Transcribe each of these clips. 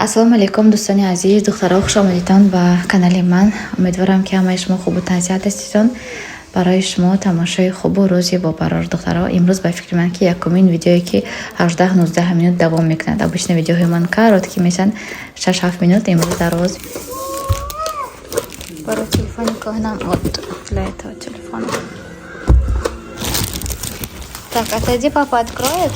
Ассалому алайкум, дӯстони азиз, духтаро, хуш омадитон ба канали ман. Умедворам, ки ҳамаи шумо хубу тансиҳат ҳаститон. Барои шумо тамошои хубу рӯзи бобарор. Духтаро, имрӯз ба фикри ман, ки якумин видеое, ки 18-19 минут давом мекунад. Обычно видеоҳои ман короткий мешаванд, 6-7 минут, имрӯз дароз. Барои телефони кӯҳнам, вот для этого телефона. Так, отойди, папа откроет.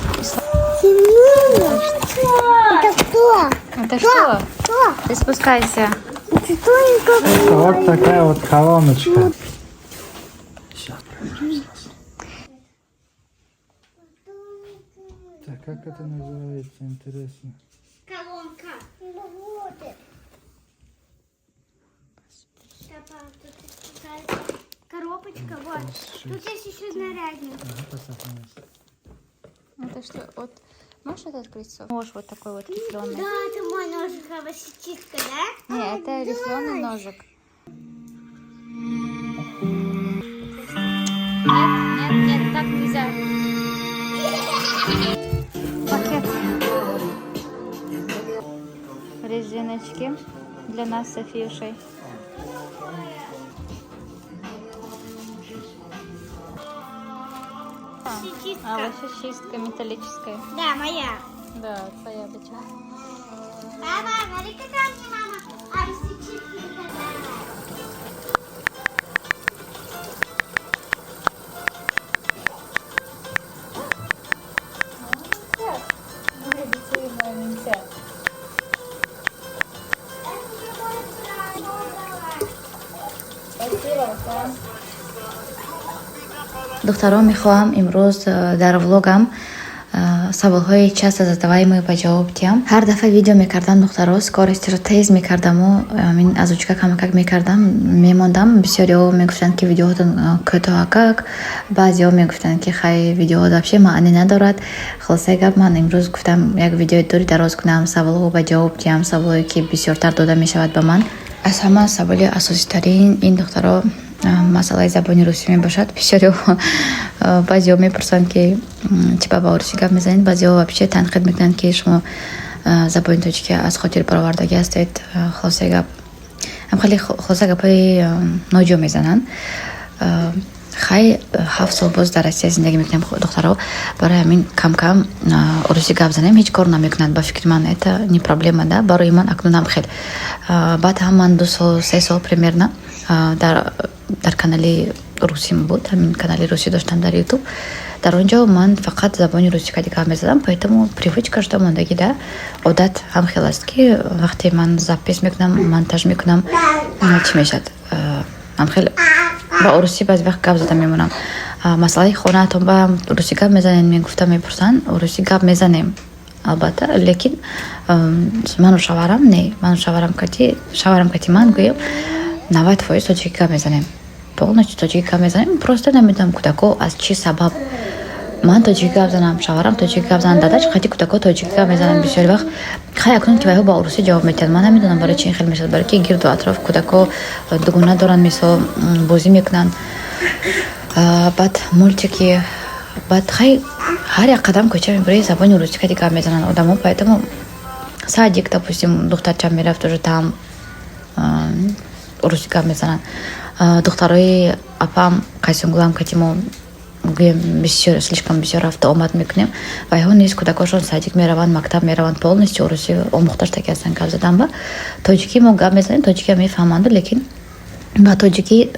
Это кто? Это что? Кто? Ты спускайся. Это кто? Это вот такая вот колоночка. Сейчас проверим сразу. Так, как это называется, интересно? Колонка. Ну вот это. Папа, тут какая-то коробочка, вот. Тут есть еще нарядник. Ага, поставь на место. Это что? Вот можешь это открыть, Соф? Нож вот такой вот рифленый. Да, это мой ножик, овощечистка, да? Не, это рифленый ножик. Нет, нет, нет, так нельзя. Пакет. Резиночки для нас с Софиюшей. Чистка. А, овощечистка металлическая. Да, моя. Да, твоя доча. Папа, смотри, какая мне мама овощечистку заказала. Духтаро, мехоҳам имрӯз дар влогам саволҳои часто задаваемые ба ҷавоб диҳам. Ҳар дафъа видео мекардам, духтаро, скоростиро тез мекардаму амин озвучка камакак мекардам, мемондам. Бисёриҳо мегуфтанд, ки видеоҳотон кӯтоҳакак, баъзеҳо мегуфтанд, ки хай, видеоҳо вообще маънӣ надорад. Хулосаи гап, ман имрӯз гуфтам, як видеои дури дароз кунам, саволҳо ба ҷавоб диҳам, саволҳое, ки бисёртар дода мешавад ба ман. Аз ҳама саволи асоситарин ин, духтаро, масъалаи забони русӣ мебошад. Бисёриҳо, баъзеҳо мепурсанд, ки чӣ ба русӣ гап мезанед, баъзеҳо вообще танқид мекунанд, ки шумо забони тоҷикӣ аз хотир баровардагӣ ҳастед. Хулосаи гап, хеле хулоса гапҳои ноҷо мезананд. Хай, 7 сол боз дар Россия зиндагӣ мекунем, духтаро, барои ҳамин кам-кам русӣ гап занем, ҳеҷ кор намекунад. Ба фикри ман, это не проблема, да, барои ман акнунам хел. Баъд ҳам ман 2 сол, 3 сол примерно дар канали русим буд, ҳамин канали русӣ доштам дар Ютуб. Дар он ҷо ман фақат забони русӣ кади гап мезадам, поэтому привычка шуда мондагӣ, да, одат ҳам хел аст, ки вақте ман запись мекунам, монтаж мекунам, чӣ мешавад, ҳам хел ба урусӣ баъзе вақт гап зада мемонам. Масъалаи хонаатон ба русӣ гап мезанем, мегуфта мепурсанд. Русӣ гап мезанем, албатта, лекин ману шаварам не, ману шаварам кати, шаварам кати ман гӯям, 90% тоҷикӣ гап мезанем, полностью тоҷикӣ гап мезанем. Просто намедонам, кӯдако аз чӣ сабаб ман тоҷикӣ гап занам, шаварам тоҷикӣ гап занам, дадач қати кӯдако тоҷикӣ гап мезанам бисёри вақт. Хай, акнун ки вайҳо ба урусӣ ҷавоб медиҳанд, ман намедонам, барои чи ин хел мешавад, барои ки гирду атроф кӯдако дугона доранд, мисол, бозӣ мекунанд, баъд мультики, баъд хай, ҳар як қадам кӯча мебурӣ, забони русӣ кади гап мезананд одамо. Поэтому садик, допустим, духтарчам мерафт, уже там русӣ гап мезананд. Духтарои апам Қайсонгулам кати мо гӯем, бисёр, слишком бисёр рафта омад мекунем. Вайҳо низ кӯдакошон садик мераванд, мактаб мераванд, полностью русӣ омӯхташтаки ҳастанд гап задан. Ба тоҷикӣ мо гап мезанем, тоҷикиам мефаҳманду, лекин ба тоҷикӣ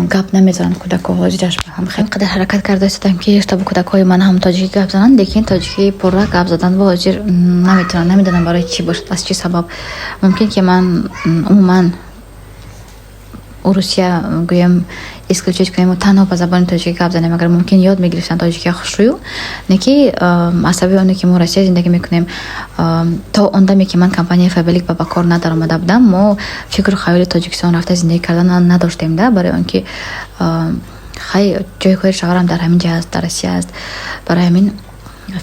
гап намезананд кӯдако ҳозираш. Ба ҳам хеле қадар ҳаракат карда истодам, ки чтобы кӯдакҳои ман ҳам тоҷикӣ гап зананд, лекин тоҷикӣ пурра гап задан ба ҳозир наметавонам. Намедонам, барои чӣ бошад, аз чӣ сабаб. Мумкин ки ман умуман урусия гӯем исключить кунем, танҳо ба забони тоҷикӣ гап занем, агар мумкин, ёд мегирифтанд тоҷикия хушрӯю. Не ки аз сабаби оне ки мо Россия зиндагӣ мекунем, то он даме ки ман компанияи Фаберлик ба кор надаромада будам, мо фикру хаёли Тоҷикистон рафта зиндагӣ кардан надоштем, да, барои он ки хай, ҷои кори шавҳарам дар ҳамин ҷа аст, дар Россия аст. Барои ҳамин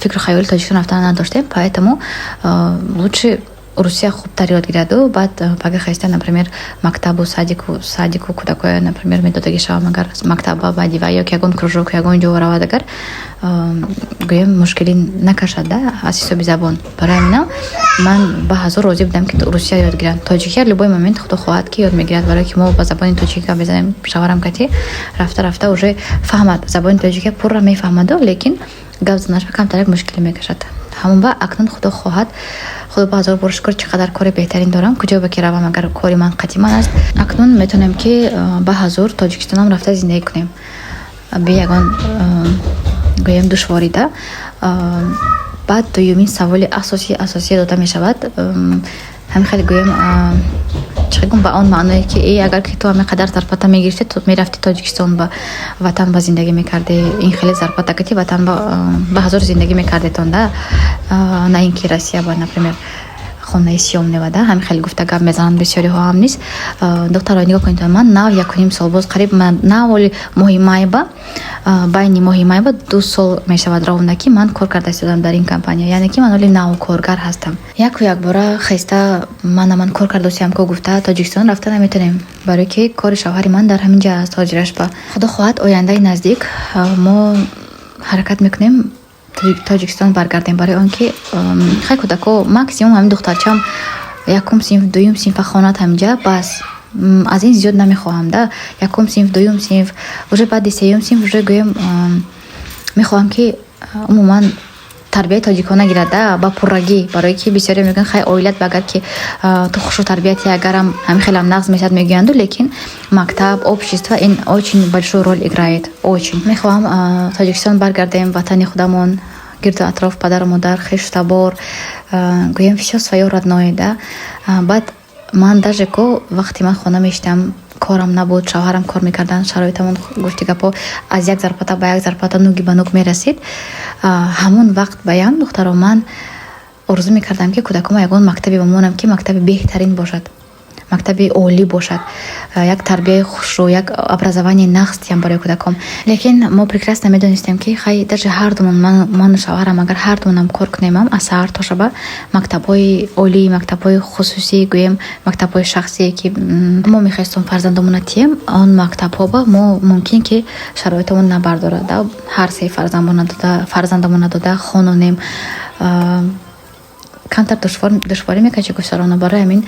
фикру хаёли Тоҷикистон рафтан надоштем, поэтому лучше Русия хубтар ёд гираду баъд пага хеста, например, мактабу садику кӯдакоя, например, медодагӣ шавам, агар мактаба баъди вай ё ки ягон кружок, ягон ҷо равад, агар гӯем, мушкилӣ накашад да аз ҳисоби забон. Барои ҳаминам ман ба ҳазор розӣ будам, ки русия ёд гиранд. Тоҷикия любой момент, худо хоҳад, ки ёд мегирад, барое ки мо ба забони тоҷикӣ гап мезанем шавҳарам кати. Рафта рафта уже фаҳмад, забони тоҷикия пурра мефаҳмаду, лекин гап занашба камтарак мушкилӣ мекашад. Ҳамон ба акнун, худо хоҳад, худо ба ҳазор бор шукр, чӣ қадар кори беҳтарин дорам. Куҷо ба ки равам, агар кори ман қатиман аст, акнун метавонем, ки ба ҳазур Тоҷикистонам рафта зиндагӣ кунем бе ягон, гӯем, душворӣ да. Баъд дуюмин саволи асосӣ дода мешавад, ҳамин хеле, гӯем, чӣ гум, ба он маъное, ки э агар ки ту ҳамин қадар зарплата мегирифти, ту мерафти Тоҷикистон, ба ватан ба зиндагӣ мекардӣ, ин хеле зарплата кати ватан ба ҳазор зиндагӣ мекардетон да, на ин ки Россия ба, например, хонаи съёмный да. Ҳамин хеле гуфта гап мезананд бисёриҳо ҳам низ. Духтаро, нигоҳ кунед, ман нав 1,5 сол боз, қариб нав оли моҳи майба, байни моҳи майба 2 сол мешавад ровно, ки ман кор карда истодам дар ин компания, яъне ки ман оли нав коргар ҳастам. Яку якбора хеста мана ман кор кардосиям ко гуфта, Тоҷикистон рафта наметонем, барое ки кори шавҳари ман дар ҳамин ҷа аст ҳозираш. Ба худо хоҳад, ояндаи наздик мо ҳаракат мекунем, Тоҷикистон баргардем, барои он ки хай кӯдако максимум ҳамин духтарчам якум синф, дуюм синфа хонад ҳаминҷа, бас, аз ин зиёд намехоҳам да. Якум синф, дуюм синф, уже баъди сеюм синф уже, гӯем, мехоҳам, ки умуман тарбияи тоҷикона гирад да ба пуррагӣ, барое ки бисёре мегӯянд: хай, оилат агар ки ту хушу тарбияти, агарам ҳамин хелам нағз мешавад, мегӯянду, лекин мактаб, общество ин очень большую роль играет. Очень мехоҳам Тоҷикистон баргардем, ватани худамон, гирду атроф, падару модар, хешу табор, гӯем, всё своё родное да. Баъд ман даже ко вақте ман хона мешидам, корам набуд, шавҳарам кор мекарданд, шароитамон, гуфти гапҳо, аз як зарплата ба як зарплата нуги ба нуг мерасид. Ҳамон вақт баям, духтаро, ман орзу мекардам, ки кӯдакома ягон мактабе бимонам, ки мактаби беҳтарин бошад, мактаби олӣ бошад, як тарбияи хушрӯ, як образование нағз диҳам барои кӯдаком. Лекин мо прекрасно медонистем, ки хай, даже ҳардумон, ману шавҳарам, агар ҳардумонам кор кунемам аз саҳар то шаба, мактабҳои олӣ, мактабҳои хусусӣ, гӯем, мактабҳои шахсие, ки мо мехостем фарзандомона тием, он мактабҳо ба мо мумкин ки шароитамон набардорад да ҳар се фарзандамона дода хононем. Камтар душворӣ мекаши гуфтарона. Барои ҳамин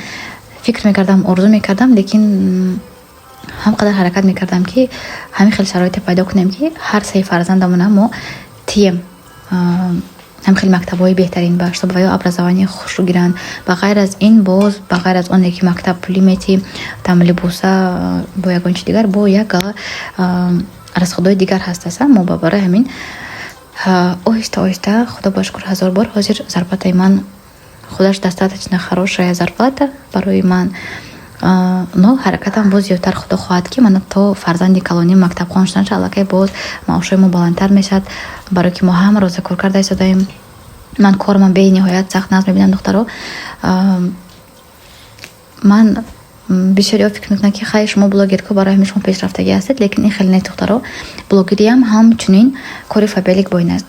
фикр мекардам, орзу мекардам, лекин ҳам қадар ҳаракат мекардам, ки ҳамин хел шароите пайдо кунем, ки ҳар сеи фарзандамона мо тием ҳамин хел мактабҳои беҳтарин ба, чтобы ва ё образование хушрӯ гиранд. Ба ғайр аз ин боз, ба ғайр аз оне ки мактаб пулӣ метӣ, там либоса, бо ягон чи дигар, бо як гала расходҳои дигар ҳаст. Мо ба барои ҳамин оҳиста оҳиста, худо ба шукр, ҳазор бор, ҳозир зарплатаи ман худаш достаточно хорошая зарплата барои ман, но ҳаракатам боз зиёдтар, худо хоҳад, ки мана то фарзанди калонӣ мактабхон шуданша, аллакай боз маошҳои мо баландтар мешавад, барое ки мо ҳама роза кор карда истодаем. Ман кормам бениҳоят сахт нағз мебинам, духтаро. Ман бисёриҳо фикр мекунанд, ки хай, шумо блогерко, барои ҳамин шумо пешрафтагӣ ҳастед, лекин ин хеле не, духтаро. Блогериам ҳамчунин кори Фаберлик боин аст,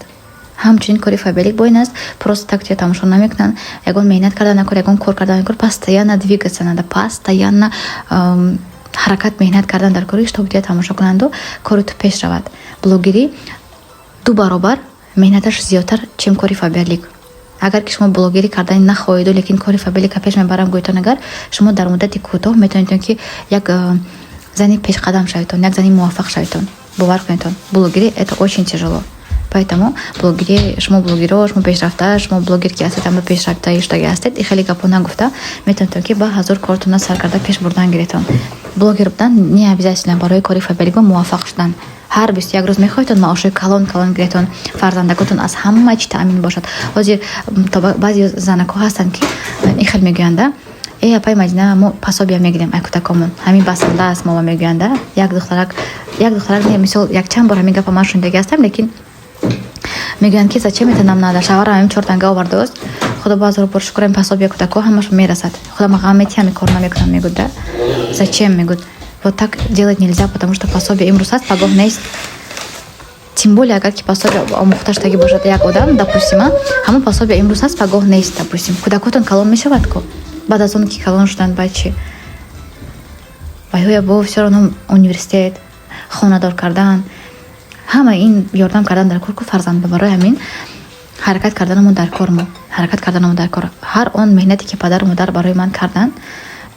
ҳамчунин кори Фаберлик боин аст. Просто так туя тамошо намекунанд. Ягон меҳнат карда накор, ягон кор карда накор, постоянно двигаться надо, постоянно ҳаракат, меҳнат кардан дар кори, чтобы туя тамошо кунанду кори ту пеш равад. Блогерӣ ду баробар меҳнаташ зиёдтар, чем кори Фаберлик. Агар ки шумо блогерӣ кардани нахоҳеду, лекин кори Фаберлика пеш мебарам гӯйтон, агар шумо дар муддати кӯтоҳ метавонедон, ки як зани пешқадам шаведтон, як зани муваффақ шаведтон. Бовар кунедтон, блогерӣ это очень тяжело. Поэтому блогери, шумо блогеро, шумо пешрафта, шумо блогер ки ҳастед, ама пешрафта шудаги ҳастед, и хеле гапҳо нагуфта, метавонедон, ки ба ҳазор кортона сар карда пеш бурдан гиретон. Блогер будан не обязательно барои кори Фаберликба муваффақ шудан. Ҳар 21 рӯз мехоҳедтон маошҳои калон калон гиретон, фарзандаготон аз ҳама чи таъмин бошад. Ҳозир баъзе занакҳо ҳастанд, ки ин хел мегӯянд: э, апай Мадина, мо пособия мегирем, ай кӯдакомон ҳамин басанда аст мома, мегӯянда. Як духтарак не, мисол, якчанд бор ҳамин гапа ман шунидаги ҳастам, лекин мегӯянд, ки зачем это нам надо, шавҳарам ҳамин чор танга овардааст, худо ба ҳазор бор шукр, ин пособия кӯдакҳо ҳамаш мерасад, худам ғам метиҳам, ин кор намекунам, мегӯд да. Зачем, мегӯд, вот так делать нельзя, потому что пособие имрӯз ҳаст, пагоҳ нест. Тем более ки ҳозир дар Тоҷикистон Тем более агар ки пособия омӯхташтагӣ бошад як одам, допустим, ҳамон пособия имрӯз ҳаст, пагоҳ нест, допустим. Кӯдакотон калон мешавад ку, баъд аз он ки калон шуданд, баъд чӣ? Вайҳоя бо всё равно университет, хонадор кардан, ҳама ин ёрдам кардан дар кор ку фарзанд. Барои ҳамин ҳаракат карданамон дар кор, мо ҳаракат карданамон дар кор. Ҳар он меҳнате, ки падару модар барои ман карданд,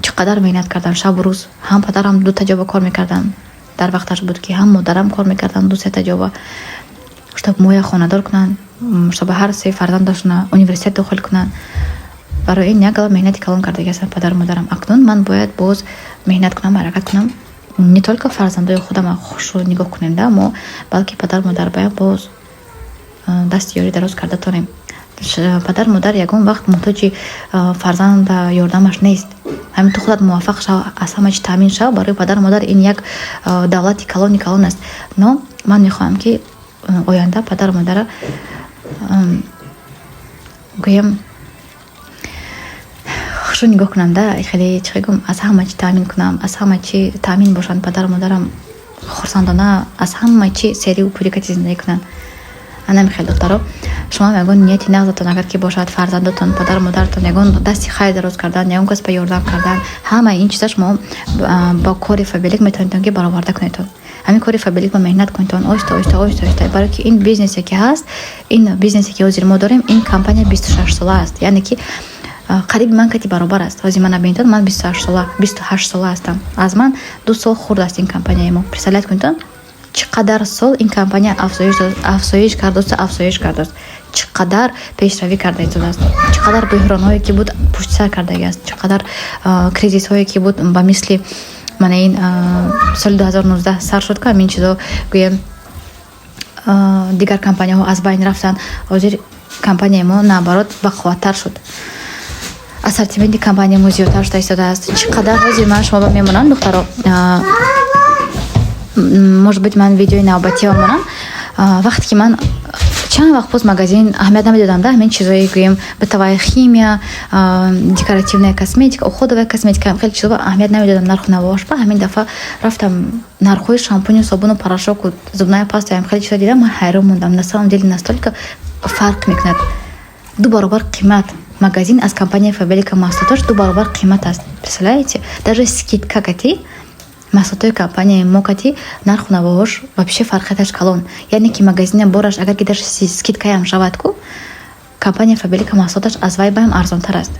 чӣ қадар меҳнат карданд шабу рӯз. Ҳам падарам дута ҷоба кор мекарданд, дар вақташ буд, ки ҳам модарам кор мекарданд ду сета ҷоба, чтоб моя хонадор кунанд, чтобы ҳар се фарзандашона университет дохил кунанд. Барои ин як гала меҳнати калон кардаги ҳастанд падару модарам. Акнун ман бояд боз меҳнат кунам, ҳаракат кунам, не только фарзандои худама хушрӯ нигоҳ кунем да мо, балки падару модар баям боз дасти ёрӣ дароз карда тонем. Падару модар ягон вақт муҳтоҷи фарзанда ёрдамаш нест. Ҳамин ту худат муваффақ шав, аз ҳама чи таъмин шав, барои падару модар ин як давлати калони калон аст. Но ман мехоҳам, ки оянда падару модара, гӯям, хушрӯ нигоҳ кунам да, хеле, чӣ гум, аз ҳама чи таъмин кунам, аз ҳама чи таъмин бошанд падару модарам, хурсандона аз ҳама чи сериву пурикати зиндагӣ кунанд. Анами хел, духтаро, шумо ягон нияти нағзатон агар ки бошад, фарзандотон, падару модаратон ягон дасти хайр дароз кардан, ягон кас ба ёрдам кардан, ҳамаи ин чиза шумо бо кори Фаберлик метавонедон, ки бароварда кунедтон. Ҳамин кори Фаберлик ба меҳнат кунедтон оҳиста, оҳиста, оҳиста, оҳиста. Барое ки ин бизнесе ки ҳаст, ин бизнесе, ки ҳозир мо дорем, ин компания 26 сола аст, яъне ки қариби ман кати баробар аст. Ҳозир ман набинедон, ман 28 сола, 28 сола ҳастам, аз ман 2 сол хурд аст ин компанияи мо. Представлять кунедтон, чӣ қадар сол ин компания афзоиш кардааст, афзоиш кардааст, чӣ қадар пешравӣ карда истодааст, чӣ қадар бӯҳронҳое ки буд, пушти сар кардагиаст, чӣ қадар кризисҳое ки буд, ба мисли мана ин соли 2019 сар шуд, ки ҳамин чизо, гӯем, дигар компанияҳо аз байн рафтанд. Ҳозир компанияи мо, наоборот, бақувваттар шуд, ассортименти компания мо зиёдтар шуда истодааст. Чӣ қадар ҳозир ман шумо ба мемонам, духтаро, может быть, ман видеои навбатиро монам. Вақте ки ман чанд вақт боз магазин аҳамият намедодам да, ҳамин чизое, гӯем, бытовая химия, декоративная косметика, уходовая косметика, хеле чизо аҳамият намедодам нарху навоаш ба. Ҳамин дафъа рафтам, нархҳои шампуню, собуну, порошоку, зубная паста, хеле чизо дидам, ман ҳайрон мондам. На самом деле настолько фарқ мекунад, ду баробар қимат. Магазин аз компания Фаберлика маҳсулоташ ду баробар қимат аст, представляете? Даже скидка кати маҳсулотҳои компанияи мо кати нарху навоҳош вообще фарқияташ калон. Яъне ки магазина бораш агар ки даже скидкаям шавад ку, компания Фаберлика маҳсулоташ аз вай баам арзонтар аст.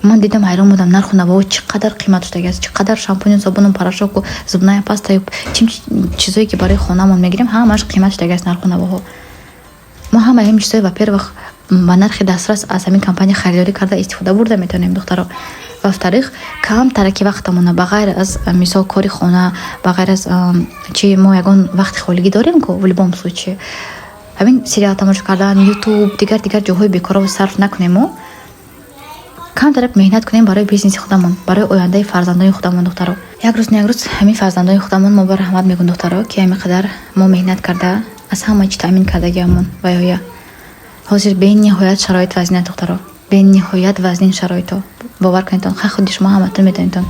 Ман дидам, ҳайрон будам, нарху навоҳо чӣ қадар қимат шудагиаст, чӣ қадар шампуню, собуну, порошоку, зубная пастаю, чизое ки барои хонаамон мегирем, ҳамааш қимат шудагиаст нарху навоҳо. Мо ҳамаи ҳамин чизҳои, во-первых, ба нархи дастрас аз ҳамин компания харидорӣ карда, истифода бурда метавонем, духтаро. Во-вторых, камтара ки вақтамона, ба ғайр аз, мисол, кори хона, ба ғайр аз чи, мо ягон вақти холигӣ дорем ку. В любом случае ҳамин сериал тамошо кардан, Ютуб, дигар дигар ҷоҳои бекоро сарф накунем, мо камтарак меҳнат кунем барои бизнеси худамон, барои ояндаи фарзандони худамон. Духтаро, як рӯз, як рӯз ҳамин фарзандони худамон мо ба раҳмат мегӯн, духтаро, ки ҳамин қадар мо меҳнат карда, аз ҳама чи таъмин кардагиамон. Ваёя ҳозир бениҳоят шароит вазнин, духтаро, бениҳоят вазнин шароито, бовар кунедтон. Ха, худи шумо ҳаматон медонедтон,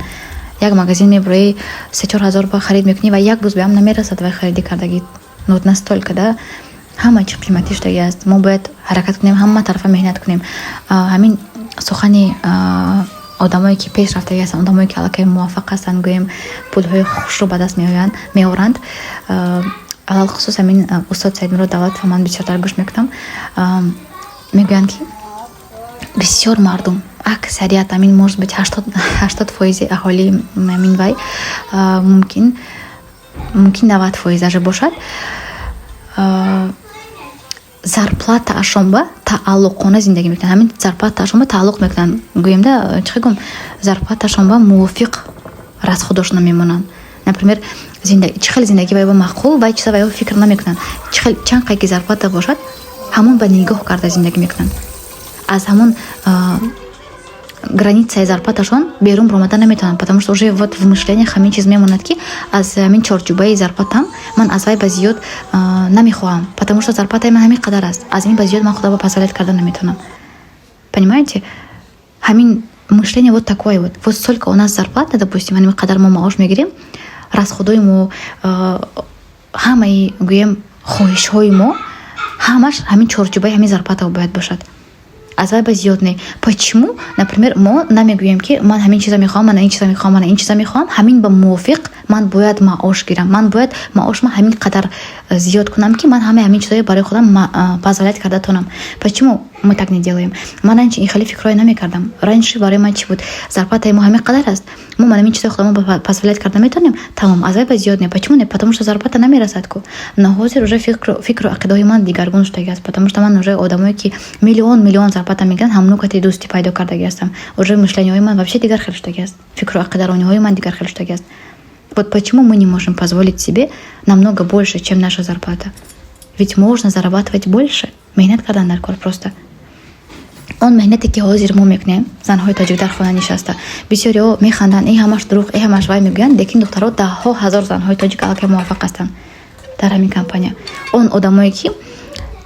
як магазин мебурои, 3-4 ҳазор ба харид мекунӣ ва як рӯз беам намерасад вай хариди кардагӣ. Ну настолько да ҳама чи қиматӣ шудагӣ аст. Мо бояд ҳаракат кунем, ҳама тарафа меҳнат кунем. Ҳамин сухани одамое ки пеш рафтагӣ ҳастанд, одамое ки аллакай муваффақ ҳастанд, гӯем, пулҳои хушрӯ ба даст меоянд, меоранд, алалхусус ҳамин устод Саидмурод Давлатова ман бисёртар гӯш мекунам, мегӯянд, ки бисёр мардум, аксарият, ҳамин, может быть, 80 фоизи аҳолии ҳамин вай, мумкин 90 фоиз даже бошад, зарплатаашон ба тааллуқона зиндагӣ мекунанд. Ҳамин зарплатаашон ба тааллуқ мекунанд, гӯем да, чӣ гум, зарплатаашон ба мувофиқ расходошона мемонанд. Например, чӣ хел зиндагӣ вайба маъқул, вай чиза вайҳо фикр намекунанд. Чӣ хел, чанд қай ки зарплата бошад, ҳамон ба нигоҳ карда зиндагӣ мекунанд. Аз ҳамон границаи зарплаташон берун баромада наметавонанд, потому что уже вот в мышлениях ҳамин чиз мемонад, ки аз ҳамин чорчӯбаи зарплатам ман аз вай ба зиёд намехоҳам, потому что зарплатаи ман ҳамин қадар аст, аз ин ба зиёд ман худо ба позволять карда наметавонам. Понимаете, ҳамин мышление вот такое вот. Вот столько у нас зарплата, допустим, ҳамин қадар мо маош мегирем, расходои мо ҳамаи, гӯем. Хоҳишҳои мо ҳамаш ҳамин чорчӯбаи ҳамин зарплата бояд бошад, аз вай ба зиёд не. Почему, например, мо намегӯем, ки ман ҳамин чиза мехоҳам, ман ин чиза мехоҳам, ман ин чиза мехоҳам, ҳамин ба мувофиқ ман бояд маош гирам, ман бояд маошма ҳамин қадар зиёд кунам, ки ман ҳамаи ҳамин чизҳоро барои худам позволять карда тонам? Почему мы так не делаем? Ман раньше ин хеле фикрҳое намекардам. Раньше барои ман чӣ буд? Зарплатаи мо ҳамин қадар аст, мо ман ҳамин чизҳои худамон позволять карда метавонем, тамом, аз вай ба зиёд не. Почему не? Потому что зарплата намерасад ку. Но ҳозир уже фикру ақидаҳои ман дигаргун шудаги аст, потому что ман уже одамое, ки миллион миллион зарплата мегиранд, ҳамоно кати дӯстӣ пайдо кардаги ҳастам. Уже мышление ҳои ман вообще дигар хел шудаги аст, фикру ақидарониҳои ман дигар хел шудаги аст. Вот почему мы не можем позволить себе намного больше, чем наша зарплата? Ведь можно зарабатывать больше. Меҳнат кардан дар кор просто. Он меҳнате, ки ҳозир мо мекунем, занҳои тоҷик дар хона нишаста, бисёриҳо механданд, э, ҳамаш дурӯғ, э, ҳамаш вай мегӯянд. Лекин, духтаро, даҳҳо ҳазор занҳои тоҷик аллакай муваффақ ҳастанд дар ҳамин компания. Он одамое, ки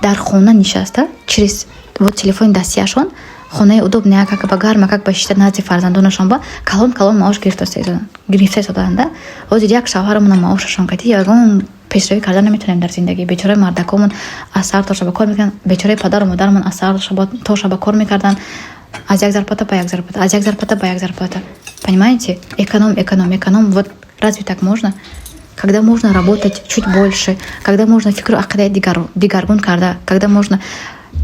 дар хона нишаста, через вот телефони дастияшон, хонаи удобный, как ба гарма, как ба шита, назди фарзандонашон ба калон калон маош гирифта истоданд. Ҳозир як шавҳарамона маошашон кати ягон пешравӣ карда наметавонем дар зиндагӣ. Бечораи мардакомон аз саҳар то шаба кор мекунанд, бечораи падару модарамон аз саҳар то шаба кор мекарданд, аз як зарплата ба як зарплата, аз як зарплата ба як зарплата. Понимаете? Эконом, эконом, эконом. Вот разве так можно, когда можно работать чуть больше, когда можно фикру ақидаи дигаргун карда, когда можно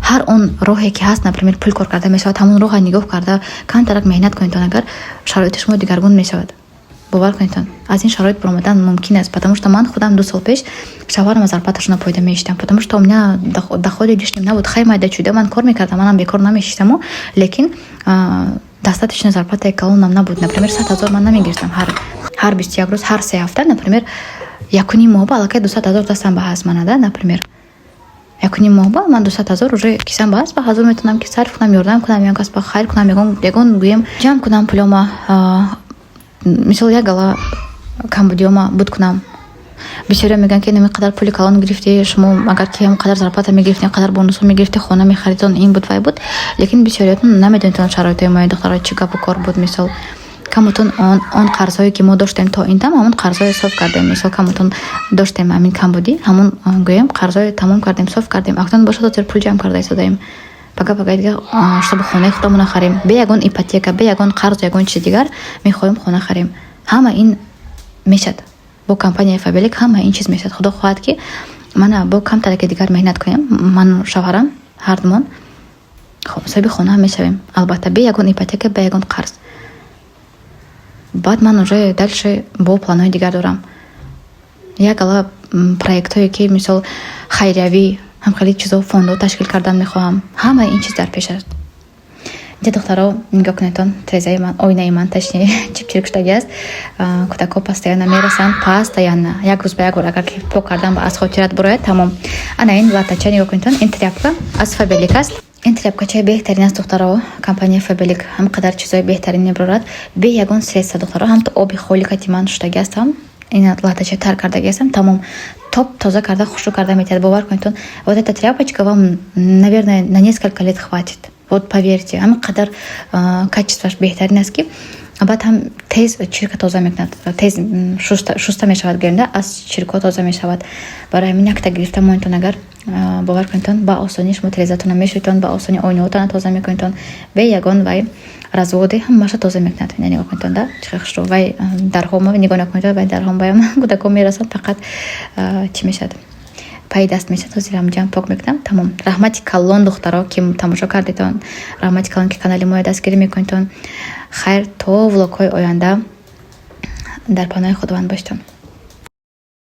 ҳар он роҳе, ки ҳаст, например, пул кор карда мешавад, ҳамон роҳа нигоҳ карда, камтарак меҳнат кунедтон, агар шароити шумо дигаргун мешавад. Бовар кунедтон, аз ин шароит баромадан мумкин аст, потому что ман худам 2 сол пеш шавҳарам аз зарплаташона пайдо мешидам, потому что у меня доходи лишним набуд. Хай, майда чуйда ман кор мекардам, манам бекор намешиштаму, лекин достаточно зарплатаи калонам набуд. Например, 100 000 ман намегирифтам ҳар 21 рӯз, ҳар 3 ҳафта. Например, 1,5 моҳ ба аллакай 200 000 дастам ба ҳаст манада. Например, 1,5 моҳ ба ман 200 000 уже кисам ба ҳаст, ба ҳазор метавонам, ки сарф кунам, ёрдам кунам, ягон кас ба хайр кунам, ягон гӯем, ҷамъ кунам пулома, мисол, як гала камбудиёма буд кунам. Бисёриё мегӯянд, ки ин қадар пули калон гирифтӣ шумо, агар ки ҳам қадар зарплата мегирифтӣ, қадар бонусҳо мегирифтӣ, хона мехаридон, ин буд, вай буд. Лекин бисёриятон намедонед шароитҳои мои, духтаро, чӣ гапу кор буд. Мисол, камутон он қарзҳое, ки мо доштем то ин дам, ҳамон қарзҳое соф кардем. Мисол, камутон доштем ҳамин камбудӣ, ҳамон, гӯем, қарзҳое тамом кардем, соф кардем. Акнун бошад, ҳозир пул ҷамъ карда истодаем, пага пага дига, чтобы хонаи худамона харем, бе ягон ипотека, бе ягон қарзу ягон чизи дигар мехоҳем хона харем. Ҳама ин мешад бо компанияи Фаберлик, ҳама ин чиз мешад. Худо хоҳад, ки мана бо камтараке дигар меҳнат кунем, ману шавҳарам ҳардумон соҳиби хона мешавем, албатта, бе ягон ипотека, бе ягон қарз. Баъд ман уже дальше бо планҳои дигар дорам, як гала проектҳое, ки, мисол, хайриявӣ, ҳам хеле чизо, фондҳо ташкил кардан мехоҳам. Ҳамаи ин чиз дар пеш аст. Инҷа, духтаро, нигоҳ кунедтон, трезаи ман, оинаи ман, точнее, чипчирик шудаги аст. Кӯдакҳо постоянно мерасанд, постоянно, як рӯз ба як бор. Агар ки пок кардан аз хотират бурояд, тамом. Ана ин латача, нигоҳ кунедтон, ин тряпка аз Фаберлик аст. Ин тряпкачаи беҳтарин аст, духтаро. Компания Фаберлик ҳам қадар чизои беҳтарин мебарорад, бе ягон средства, духтаро. Ҳамто оби холи кати ман шудаги ҳастам, ин латача тар кардаги ҳастам, тамом, топ тоза карда, хушрӯ карда метиҳад. Бовар кунедтон, вот эта тряпочка вам, наверное, на несколько лет хватит, вот поверьте. Ҳамин қадар качество ш беҳтарин аст, ки баъд ҳам тез чирка тоза мекунад, тез шуста мешавад, гӯем, аз чиркҳо тоза мешавад. Барои ҳамин якта гирифта монетон агар, бовар кунедтон, ба осонӣ шумо тирезатона мешӯедтон, ба осонӣ оинаҳотона тоза мекунедтон, бе ягон вай разводе ҳамаша тоза мекунад. Ина нигоҳ кунедтон, да, чӣ хушрӯ. Вай дарҳома нигоҳ накунед, вай дарҳом баям кӯдакҳо мерасанд, фақат чӣ мешавад, паи даст мешавад. Ҳозир ҳамҷам пок мекунам, тамом. Раҳмати калон, духтаро, ки тамошо кардетон, раҳмати калон, ки канали моя дастгирӣ мекунедтон. Хайр, то влогҳои оянда дар паноҳи Худованд бошедтон.